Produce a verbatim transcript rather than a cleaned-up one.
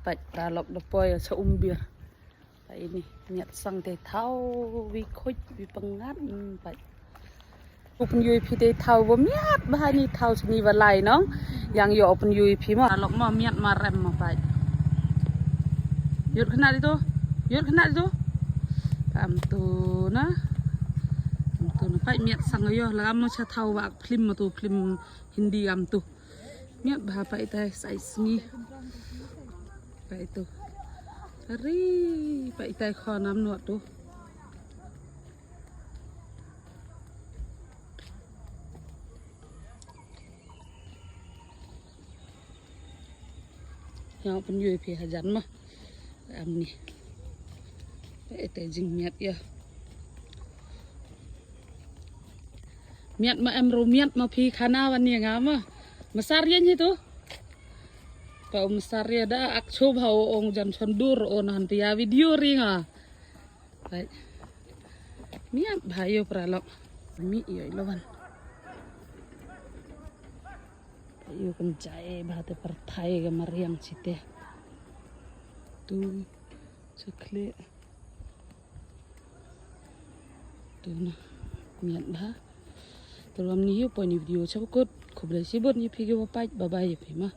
Peit, paralok, da poi sha Umbir. Peit, ini miat sang te thaw, wi khuid, wi pyngngad, mm, peit. U pynïoh ïa phi te thaw ba miat bha, ini thaw sini ba lai nong. Ïa nga ïoh u pynïoh ïa phi ma. Paralok ma, miat ma rem ma, peit. Ïoh khynnah dei tu. Ïoh khynnah dei tu. Kam tu na. Kam tu na, peit, miat sang ïoh, la kam ma sha thaw ba ak phlim ma tu, phlim Hindi kam tu. Miat bha, peit tai, sai sngi. Peit tu. Ari, peit tai khon am nuat tu. Ïa pynïoh ïa phi hajan ma. Am ni. Peit tai jingmiat ïa. Miat ma em ruh miat ma phi khana wan ïa nga ma. Masar ïa ngi tu. Pa u masar ïa da ak shu bha u ong jan chon dur u nahan pia video ri nga. Peit. Miat bha ïa paralok. Mi ïa ilo wan. Ïa kan jai bha te pyrthai ka mariang chite. Tu. Chakle. Tu na. Miat bha. Te ruh am ni ïa poi ni video chapkut. Khublei shibun ïa phi kiba peit. Bye bye ïa phi ma.